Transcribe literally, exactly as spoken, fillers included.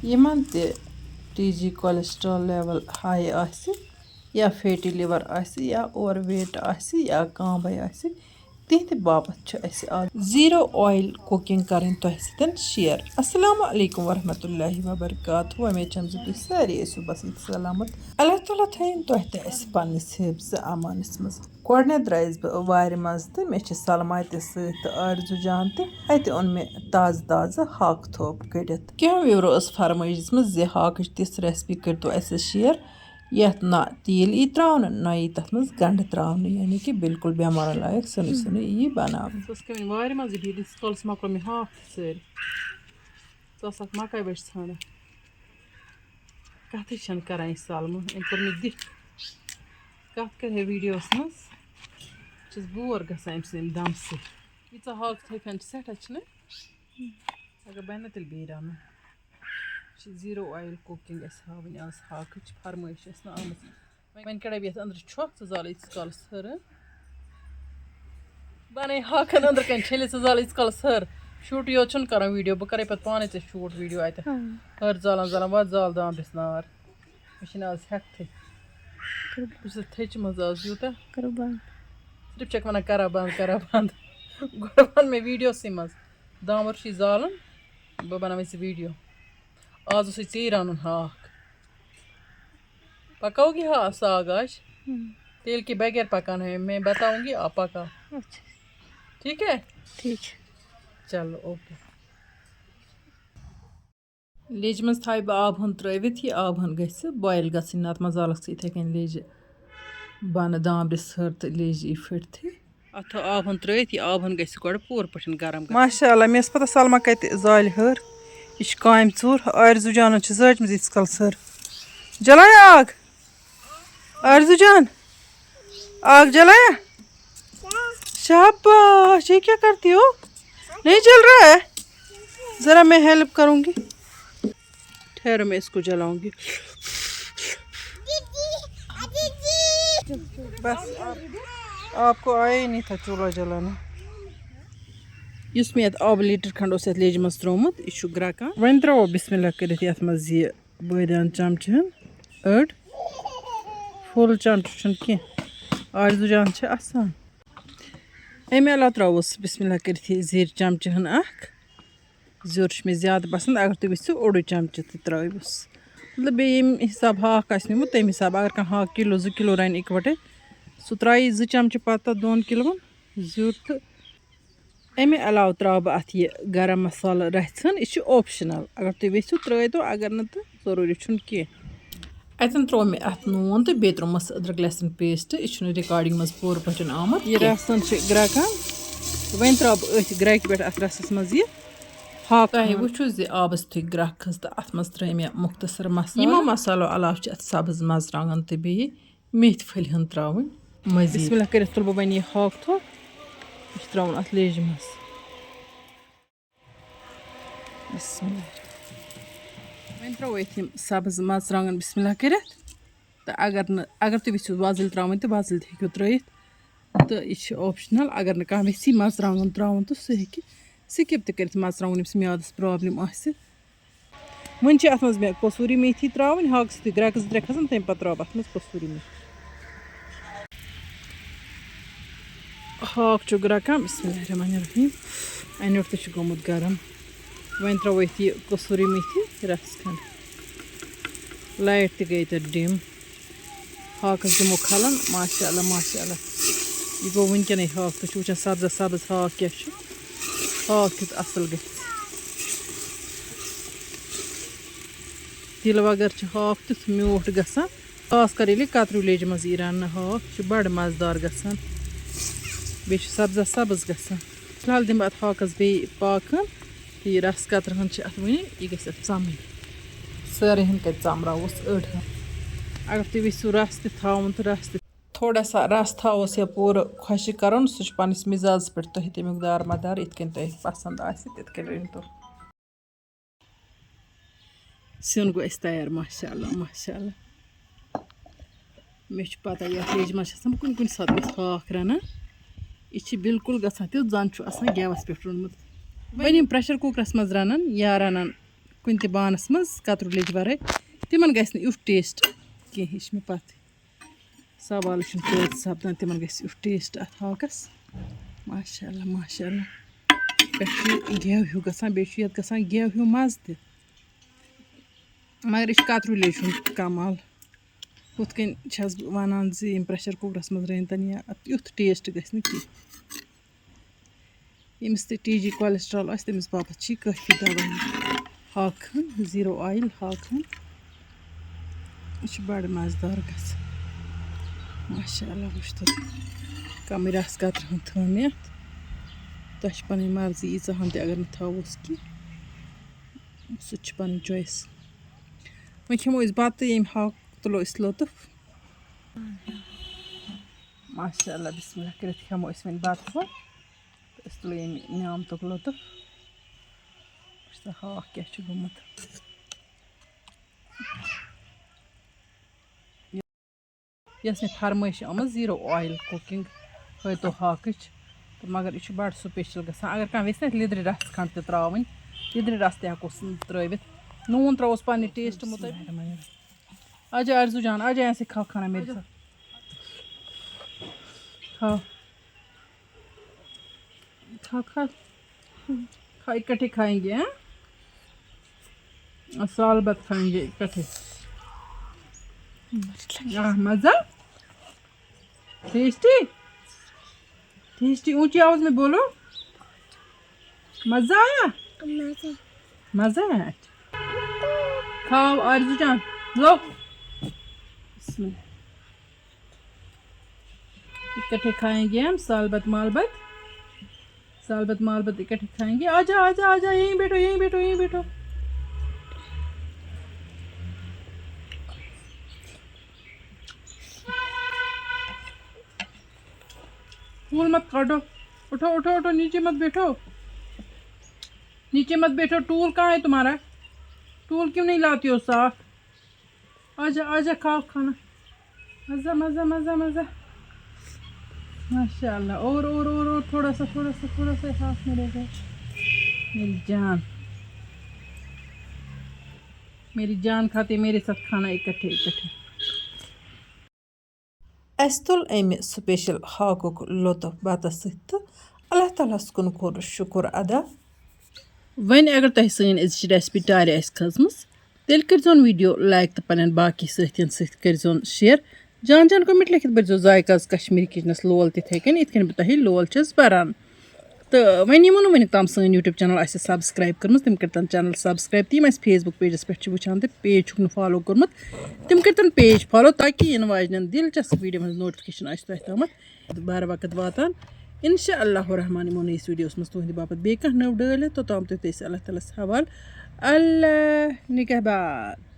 یِمَن تہِ T G cholesterol level high آسہِ یا فیٹی لِور آسہِ یا اوور ویٹ آسہِ یا کانٛہہ بَے آسہِ، تِہنٛدِ باپتھ چھُ اَسہِ آز زیٖرو آیِل کُکِنٛگ کَرٕنۍ تۄہہِ سۭتۍ شِیَر۔ السلام علیکم ورحمۃ اللہ وبرکاتہ۔ وۄمید چھَم زِ تُہۍ سٲری ٲسِو بَس ییٚتہِ سلامت۔ اللہ تعالیٰ تھٲیِن تۄہہِ تہِ اَسہِ پنٛنِس حِفظِ امانَس منٛز۔ گۄڈٕنٮ۪تھ درٛایَس بہٕ وارِ منٛز تہٕ مےٚ چھِ سلما تہِ سۭتۍ تہٕ آرزوٗ جان تہِ۔ اَتہِ اوٚن مےٚ تازٕ تازٕ ہاکہٕ تھوٚپ کٔڑِتھ۔ کینٛہہ viewerو ٲس فرمٲیش دِژمٕژ زِ ہاکٕچ تِژھ recipe کٔرۍتو اَسہِ سۭتۍ شِیَر، یَتھ نہ تیٖل یی ترٛاونہٕ، نہ یی تَتھ منٛز گَنٛڈٕ ترٛاونہٕ، یعنی کہِ بالکل بٮ۪مارَن لایق سیُنٕے سیُنٕے یی بَناونہٕ۔ سۄ ٲس کَمٕے وارِ منٛزٕے بِہِتھ، ییٖتِس کالَس مۄکلو مےٚ ہاکھ تہِ سٲرۍ۔ ژٕ ٲسَکھ مَکاے بَچہِ ژھانٛڈان۔ کَتھٕے چھَنہٕ کَران یہِ سَلمہٕ، أمۍ کوٚر مےٚ دِتھ۔ کَتھ کَرِ ہے videoہَس منٛز؟ بہٕ چھَس bore گژھان أمۍ سٕنٛدِ دَمہٕ سۭتۍ۔ ییٖژاہ ہاکھ تھٲے کھَنٛڈ چھِ سٮ۪ٹھاہ چھِنہٕ؟ اگر بَنہِ نہ تیٚلہِ بیٚیہِ رَنُن۔ یہِ چھِ zero oil cooking اَسہِ ہاوٕنۍ آز ہاکٕچ، فرمٲیش ٲس نہٕ آمٕژ۔ وۄنۍ کَڑے بہٕ یَتھ أنٛدرٕ چھۄکھ، ژٕ زالَے ییٖتِس کالَس ہٕرٕ۔ بَنَے ہاکَن أنٛدرٕ کَنۍ چھٔلِتھ، ژٕ زالَے ییٖتِس کالَس ہٕر۔ Shootٕے یوت چھُنہٕ کَران video، بہٕ کَرَے پَتہٕ پانَے ژےٚ shoot video اَتہِ۔ ہاں۔ ہٕر زالان زالان، وَتھ زال دامبرِس نار۔ مےٚ چھِنہٕ آز ہٮ۪کتھٕے۔ کَرو بہٕ چھَس تھٔچمٕژ آز یوٗتاہ۔ کَرو بنٛد۔ صرف چھَکھ وَنان، "کَرا بنٛد، کَرا بنٛد۔" گۄڈٕ وَن مےٚ videoسٕے منٛز۔ دامبُر چھُے زالُن، بہٕ بَناوَے ژےٚ video۔ آز اوسُے ژےٚ رَنُن ہاکھ۔ پکاؤگی ہا ساگ آج؟ ہم۔ تیل کے بغیر پکانا ہے، میں بتاؤں گی، آپ پکاؤ۔ اچھا۔ ٹھیک ہے؟ ٹھیک۔ چلو، okay۔ لیجہِ منٛز تھایہِ بہٕ آبہٕ ہن ترٲوِتھ، یہِ آبہٕ ہن گژھِ boil گژھٕنۍ، نتہٕ مصالس چھِ یِتھے کٔنۍ لیجہِ بنہٕ دامبرِس ہٕر تہٕ لیجہِ یی پھٔٹتھٕے۔ اتھ تھٲو آبہٕ ہن ترٲوِتھ، یہِ آبہٕ ہن گژھِ گۄڈٕ پوٗرٕ پٲٹھۍ گرم گژھٕنۍ۔ ماشاء اللہ، مےٚ ٲس پتہ سلما کتہِ زالہِ ہٕر۔ یہِ چھِ کامہِ ژوٗر۔ آرزو جانن چھِ زٲجمٕژ ییٖتِس کالس ہٕر۔ جلایا آگ؟ آرزو جان، آگ جلایا؟ شاباش، یہ کیا کرتی ہو؟ نہیں جل رہا ہے؟ ذرا میں ہیلپ کروں گی۔ ٹھہرو، میں اس کو جلاؤں گی۔ بس، آپ، آپ کو آیا ہی نہیں تھا چولہا جلانا۔ یُس مےٚ یَتھ آبہٕ لیٖٹر کھنٛڈ اوس یَتھ لیجہِ منٛز ترٛوومُت، یہِ چھُ گرٛٮ۪کان۔ وۄنۍ ترٛاوو بسم اللہ کٔرِتھ یَتھ منٛز یہِ بٲدیان چمچہٕ ہن أڑ۔ فُل چمچہٕ چھُنہٕ کینٛہہ۔ آرزو جان چھِ اَسان۔ اَمہِ علاوٕ ترٛاووس بسم اللہ کٔرِتھ یہِ زِرۍ چمچہٕ ہن اَکھ۔ زیُر چھُ مےٚ زیادٕ پسنٛد، اگر تُہۍ یژھِو اوٚڑُے چمچہٕ تہِ ترٛٲوِس۔ مطلب، بیٚیہِ ییٚمہِ حساب ہاکھ آسہِ نیوٗمُت، تَمہِ حساب۔ اگر کانٛہہ ہاکھ کِلوٗ زٕ کِلوٗ رَنہِ اِکوَٹَے، سُہ ترٛایہِ زٕ چمچہٕ پتہٕ تَتھ دۄن کِلوَن زیُر۔ تہٕ اَمہِ علاوٕ ترٛاوٕ بہٕ اَتھ یہِ گرم مسالہٕ رَژھِ ہن، یہِ چھُ optional۔ اگر تُہۍ یژھِو ترٛٲوِتو، اگر نہٕ تہٕ ضروٗری چھُنہٕ کینٛہہ۔ اَتٮ۪ن ترٛوو مےٚ اَتھ نوٗن تہٕ بیٚیہِ ترٛوومَس أدرَک لہسن paste۔ یہِ چھُنہٕ recording منٛز پوٗرٕ پٲٹھۍ آمُت یہِ کینٛہہ۔ رَژھ ہن چھِ گرٛٮ۪کان۔ وۄنۍ ترٛاوٕ بہٕ أتھۍ گرٛٮ۪کہِ پٮ۪ٹھ اَتھ رَژھَس منٛز یہِ ہاکہٕ تۄہہِ ہن۔ وٕچھِو زِ آبَس یُتھُے گرٛٮ۪کھ کھٔژ تہٕ اَتھ منٛز ترٛٲے مےٚ مُختصر مسالہٕ۔ یِمو مسالو علاوٕ چھِ اَتھ سبٕز مرژٕوانٛگن تہٕ بیٚیہِ میتھِ پھٔلۍ ہن ترٛاوٕنۍ مٔزیٖد۔ بسم اللہ کٔرِتھ تُلہٕ بہٕ وۄنۍ یہِ ہاکھ تھوٚپ۔ یہِ چھُ ترٛاوُن اَتھ لیجہِ منٛز۔ بسم اللہ۔ وۄنۍ ترٛاوو أتھۍ یِم سبٕز مرژٕوانٛگن بسم اللہ کٔرِتھ۔ تہٕ اگر نہٕ، اگر تُہۍ یژھِو وۄزٕلۍ ترٛاوٕنۍ تہٕ وۄزٕلۍ تہِ ہیٚکِو ترٛٲیِتھ۔ تہٕ یہِ چھِ optional۔ اگر نہٕ کانٛہہ یژھی مرژٕوانٛگن ترٛاوُن تہٕ سُہ ہیٚکہِ skip تہِ کٔرِتھ مرژٕوانٛگن، ییٚمِس میادَس problem آسہِ۔ وۄنۍ چھِ اَتھ منٛز مےٚ کسوٗری میتھی ترٛاوٕنۍ، ہاکَس یُتھُے گرٛٮ۪کہٕ زٕ ترٛےٚ کھَسَن، تَمہِ پَتہٕ ترٛاوٕ بہٕ اَتھ منٛز کسوٗری میتھی۔ ہاکھ چھُ گرٛٮ۪کان، بسم اللہ الرحمن الرحیم۔ اَنہِ یوٚٹ تہِ چھُ گوٚمُت گرم۔ وۄنۍ ترٛاوو أتھۍ یہِ کسوٗری میتھی رَژھ کھنٛڈ۔ Light تہِ گٔے تَتھ dim۔ ہاکَس دِمو کھَلَن، ماشاء اللہ، ماشاء اللہ۔ یہِ گوٚو وٕنکٮ۪نٕے ہاکھ، تُہۍ چھِو وٕچھان سبزا سبٕز ہاکھ کیٛاہ چھُ۔ ہاکھ کیُتھ اَصٕل گژھِ۔ تِلہٕ وَغٲر چھُ ہاکھ تیُتھ میوٗٹھ گژھان، خاص کر ییٚلہِ کَتریوٗ لیٚجہِ منٛز یی رَننہٕ ہاکھ، یہِ چھُ بَڑٕ مَزٕدار گژھان، بیٚیہِ چھُ سبزا سبٕز گژھان۔ فِلحال دِمہٕ بہٕ اَتھ ہاکَس بیٚیہِ پاکہٕ ہن۔ تہٕ یہِ رَس قطرٕ ہن چھِ اَتھ وٕنہِ، یہِ گژھِ اَتھ ژَمٕنۍ۔ سٲرٕے ہن کَتہِ ژَمراووس أڑ ہن۔ اگر تُہۍ یژھِو رَس تہِ تھاوُن تہٕ رَس تہِ۔ تھوڑا سا رَس تھاووس یا پوٗرٕ خۄشٕک کَرُن، سُہ چھُ پنٛنِس مِزازَس پٮ۪ٹھ تۄہہِ تَمیُک دار مدار، یِتھ کٔنۍ تۄہہِ پسنٛد آسہِ، تِتھ کٔنۍ رٔنۍ تو۔ سیُن گوٚو اَسہِ تیار، ماشاء اللہ، ماشاء اللہ۔ مےٚ چھُ پتہ، یَتھ لیجہِ منٛز چھَس نہٕ بہٕ کُنہِ کُنہِ ساتہٕ یُتھ ہاکھ رَنان۔ یہِ چھِ بالکل گژھان تیُتھ، زَن چھُ آسان گیسَس پٮ۪ٹھ روٚنمُت۔ وۄنۍ یِم pressure cookerَس منٛز رَنان یا رَنان کُنہِ تہِ بانَس منٛز کَتریوٗ لیٚجہِ وَرٲے، تِمَن گژھِ نہٕ یُتھ ٹیسٹ کینٛہہ، یہِ چھِ مےٚ پَتہ۔ سوالٕے چھُنہٕ پٲدٕ سَپدان، تِمَن گژھِ یُتھ ٹیسٹ اَتھ ہاکَس۔ ماشاء اللہ، ماشاء اللہ۔ پٮ۪ٹھٕ چھُ گٮ۪و ہیوٗ گژھان، بیٚیہِ چھُ یَتھ گژھان گٮ۪و ہیوٗ مَزٕ تہِ۔ مگر یہِ چھُ کَتریوٗ لیٚجہِ ہُنٛد کَمال۔ ہُتھ کٔنۍ چھَس بہٕ وَنان زِ یِم پرٛٮ۪شَر کُکرَس منٛز رٔنۍتَن یا اَتھ یُتھ ٹیسٹ گژھِ نہٕ کینٛہہ۔ ییٚمِس تہِ ٹی جی cholesterol آسہِ، تٔمِس باپَتھ چھِ یہِ کٲفی دَوا۔ ہاکہٕ ہن، zero oil ہاکہٕ ہن۔ یہِ چھُ بَڑٕ مَزٕدار گژھان۔ ماشاء اللہ، وٕچھ تو، کَمٕے رَس قطرٕ ہن تھٲو مےٚ اَتھ۔ تۄہہِ چھِ پَنٕنۍ مرضی، ییٖژاہ ہن تہِ اگر نہٕ تھاووس کینٛہہ، سُہ تہِ چھِ پَنٕنۍ choice۔ وۄنۍ کھٮ۪مو أسۍ بَتہٕ، ییٚمہِ ہاکُک تُلو أسۍ لطف۔ ماشاء اللہ، بسم اللہ کٔرِتھ کھٮ۪مو أسۍ وۄنۍ بَتہٕ۔ تہٕ أسۍ تُلو ییٚمہِ نعمتُک لطف۔ وٕچھ سا، ہاکھ کیٛاہ چھُ گوٚمُت۔ یۄس مےٚ فرمٲیش آمٕژ zero oil cooking ہٲیتو ہاکٕچ، تہٕ مگر یہِ چھُ بَڑٕ special گژھان۔ اگر کانٛہہ یژھِ نا لیٚدرِ رَژھ کھنٛڈ تہِ ترٛاوٕنۍ، لیٚدرِ رَژھ تہِ ہٮ۪کوس ترٛٲوِتھ، نوٗن ترٛاووس پننہِ taste مُطٲبِق۔ آ جا آرزو جان، آ جا یہاں سے کھاؤ کھانا میرے ساتھ۔ کھاؤ۔ کھاؤ، کھاؤ۔ کھاؤ، اکٹھے کھائیں گے، ہاں؟ اور سال بعد کھائیں گے اکٹھے۔ آہ، مزہ؟ ٹیسٹی؟ ٹیسٹی، اونچی آواز میں بولو۔ مزہ آیا؟ مزہ۔ مزہ آیا؟ اچھا۔ کھاؤ آرزو جان، لو۔ بسم اللہ۔ اکٹھے کھائیں گے ہم سالبت مالبت۔ سالبت مالبت اکٹھے کھائیں گے۔ آ جا، آ جا، آ جا، یہیں بیٹھو، یہیں بیٹھو، یہیں بیٹھو۔ ٹول مت کاٹو۔ اٹھو، اٹھو، اٹھو، نیچے مت بیٹھو۔ نیچے مت بیٹھو، ٹول کہاں ہے تمہارا؟ ٹول کیوں نہیں لاتی ہو ساتھ؟ آ جا، آ جا، کھاؤ کھانا۔ مزہ، مزہ، مزہ، مزہ۔ ماشاء اللہ۔ اور، اور، اور، اور، تھوڑا سا، تھوڑا سا، تھوڑا سا ہاتھ میں رہ گیا۔ میری جان۔ میری جان کھاتے میرے ساتھ کھانا اکٹھے، اکٹھے۔ اسہِ تُل امہِ special ہاکُک لطف بتس سۭتۍ تہٕ اللہ تعالیٰ ہس کُن کوٚر شُکر ادا۔ وۄنۍ اگر تۄہہِ سٲنۍ أزِچ recipe ٹارِ آسہِ کھٔژمٕژ، تیٚلہِ کٔرۍزیون video like تہٕ پننٮ۪ن باقی سٲتھین سۭتۍ کٔرۍزیون share۔ جان جان comment لیکھِتھ بٔرۍزیو ذایقہٕ آز کشمیٖری kitchenس لول تِتھَے کٔنۍ، یِتھ کٔنۍ بہٕ تۄہہِ لول چھَس بَران۔ تہٕ وۄنۍ یِمو نہٕ وٕنیُک تام سٲنۍ YouTube channel آسہِ subscribe کٔرمٕژ، تِم کٔرۍتَن channel subscribe۔ تہٕ یِم اَسہِ Facebook pageس پٮ۪ٹھ چھِ وٕچھان تہٕ page چھُکھ نہٕ follow کوٚرمُت، تِم کٔرۍتَن page follow، تاکہِ یِنہٕ واجنٮ۪ن دِلچسپ videoہَن ہٕنٛز notification آسہِ تۄہہِ تامَتھ بَر وقت واتان۔ انشاء اللہ الرحمن یِمو نٔیِس videoہَس منٛز تُہٕنٛدِ باپتھ بیٚیہِ کانٛہہ نٔو ڈٲلۍ ہٮ۪تھ، توٚتام تُہۍ تھٲیِو أسۍ اللہ تعالیٰ ہَس حوالہٕ۔ اللہ نگہبان۔